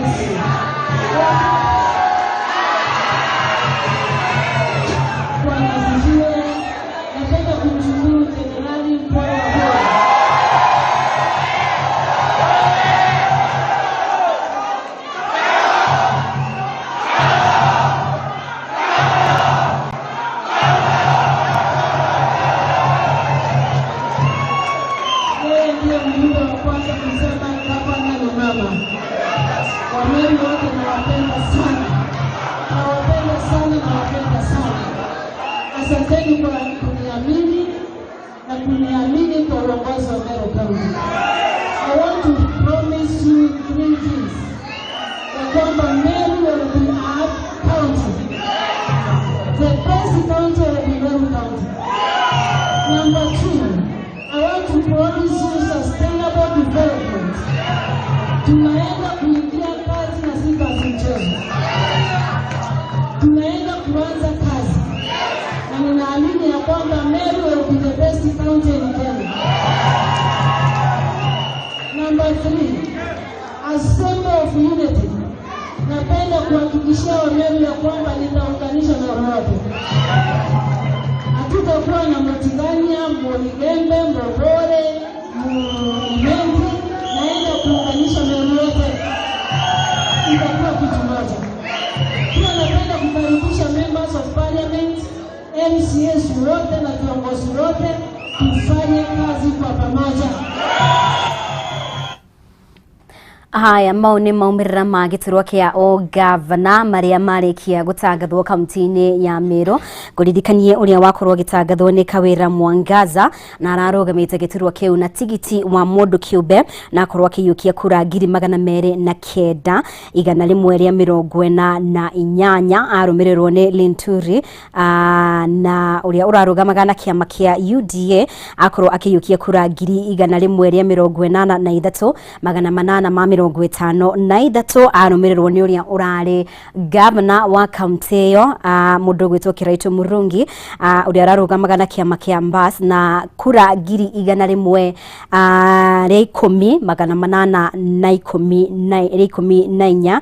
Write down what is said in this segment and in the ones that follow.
promise you. Bwana asifiwe. Napenda kumshukuru Jenerali Paul Wabora. Yeye ndiye mjumbe wa kwanza kusema gavana ni mama. Wameru wote nawapenda sana. Nawapenda sana, nawapenda sana. Asanteni kwa kuniamini na kuniamini kwa uongozi wa Meru County. I want to promise you three things. Ya kwamba Meru will be our county. The best county will be Meru County. Number two, I want to promise you sustainable development. Tunaenda kuingia kazi na si kazi mchezo. Tunaenda kuanza kazi. Na ninaamini ya kwamba Meru will be the best county in Kenya. Number three, a symbol of unity. Napenda kuhakikishia Wameru ya kwamba nitaunganisha Meru wote. Hatutakuwa na Mtigania, Muligembe, Mbobore, Muimenzi. Naenda kuunganisha Meru wote. Itakuwa kitu moja. Pia napenda kukaribisha members of parliament, MCAs wote na viongozi wote, tufanye kazi kwa pamoja. Haya mau nĩ maumĩrĩra ma gĩturwa kĩa ũgavana marĩa marĩkia gũtangathwo kaunti-inĩ ya Meru. Ngũririkanie ũrĩa wakorwo agĩtangathwo nĩ Kawĩra Mwangaza na ararũgamĩte gĩturwa kĩu na tigiti wa mũndũ kĩũmbe na akorwo akĩiyũkia kura 209,148 arũmĩrĩrwo nĩ Linturi na ũrĩa ũrarũgamaga na kĩama kĩa UDA akorwo akĩiyũkia kura 183,853 arũmĩrĩrwo nĩ ũrĩa ũrarĩ gavana wa kaunti ĩyo mũndũ ũgwĩtwo Kiraitu Murungi ũrĩa ũrarũgamaga na kĩama kĩa Mbas na kura 110,814.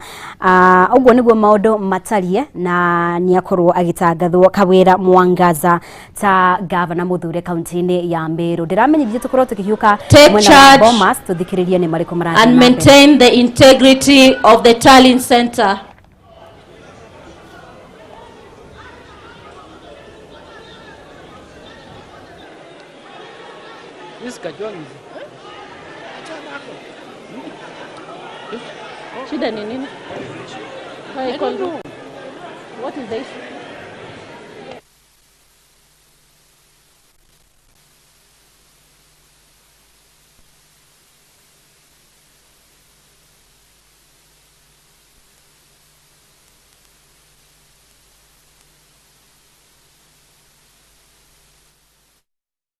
Ũguo nĩguo maũndũ matarie na nĩakorwo agĩtangathwo Kawĩra Mwangaza ta gavana mũthure kaunti-inĩ ya Meru. Ndĩramenyithia tũkorwo tũkĩhiũka mwena wa Bomas tũthikĩrĩrie nĩ marĩkũ marathiĩ and na mbere. maintain the integrity of the tallying center. This Kajwang is Shida ni nini? Why I don't know. What is the issue?